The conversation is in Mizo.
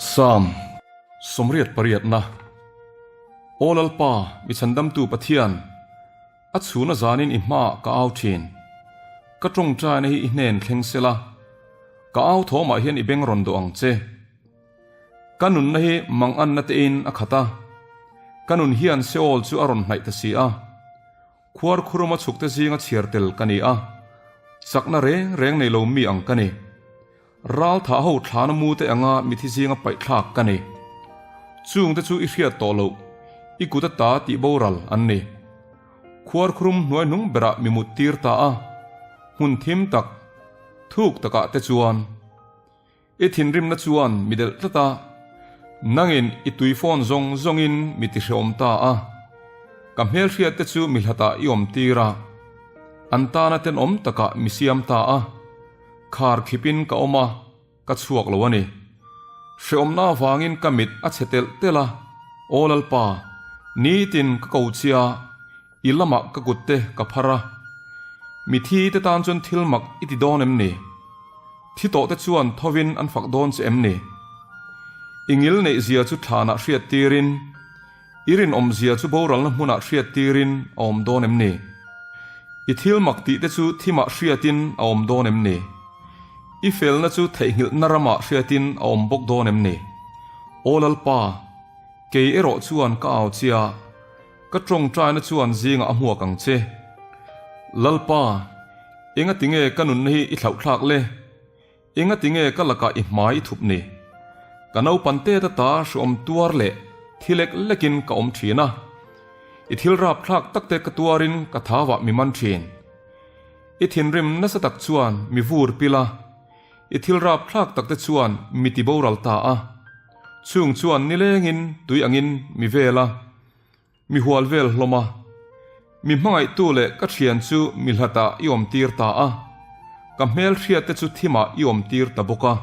Psalm 88 Aw Lalpa, mi chhandamtu Pathian, a chhuna zanin i hmaah ka au thin. Ka tawngtaina hi i hnen thleng sela, ka au thawmah hian i beng rawn dawh ang che. Ka nunna hi manganna tein a khat a, ka nun hian Seol chu a rawn hnaih ta si a. Khuar khuruma chhukte zinga chhiar tel ka ni a, chakna reng reng nei lo mi ang ka ni. Ral thah ho thlana mu te anga mithi zinga paih thlak ka ni. Chungte chu i hriat tawh loh, i kut ata tih boral an ni. Khuar khurum hnuai hnung berah mi mut tir ta a, hmun thim tak, thuk takah te chuan. I thinrimna chuan mi delh tlat a, nangin i tui fawn zawng zawngin mi ti hreawm ta a. Ka hmelhriat te chu mi hlatah i awm tir a, an tana tenawm takah mi siam ta a. Khar khipin ka awm a, ka chhuak lo a ni. Hreawmna avangin ka mit a chhe telh telh a, Aw Lalpa, nitin ka ko chia, i lamah ka kut te ka phar a. Mithi te tan chuan thil mak i ti dawn em ni? Thi tawh te chuan thovin an fak dawn che em ni? I ngil neih zia chu thlanah hriat tirin, i rinawm zia chu boralna hmunah hriat tirin a awm dawn em ni? I thil mak tih te chu thimah hriatin a awm dawn em ni? I felna chu theihnghilhna ramah hriatin a awm bawk dawn em ni? Aw Lalpa, kei erawh chuan ka au chia, Ka tawngtaina chuan zingah a hmuak ang che. Lalpa, enga tinge ka nunna hi i thlauhthlak le? Enga tinge ka lakah i hmai i thup ni? Ka naupan tet ata hreawm tuar leh thi lek lekin ka awm thin a. I thil rapthlak takte ka tuarin ka thavah mi man thin. I thinrim nasa tak chuan mi vur pil a, i thil rapthlak takte chuan mi ti boral ta a. Chung chuan nilengin tui angin mi vel a. Mi hual vel hlawm a. Mi hmangaihtu leh ka thian chu mi hlatah i awm tir ta a, ka hmelhriat te chu thimah i awm tir ta bawk a.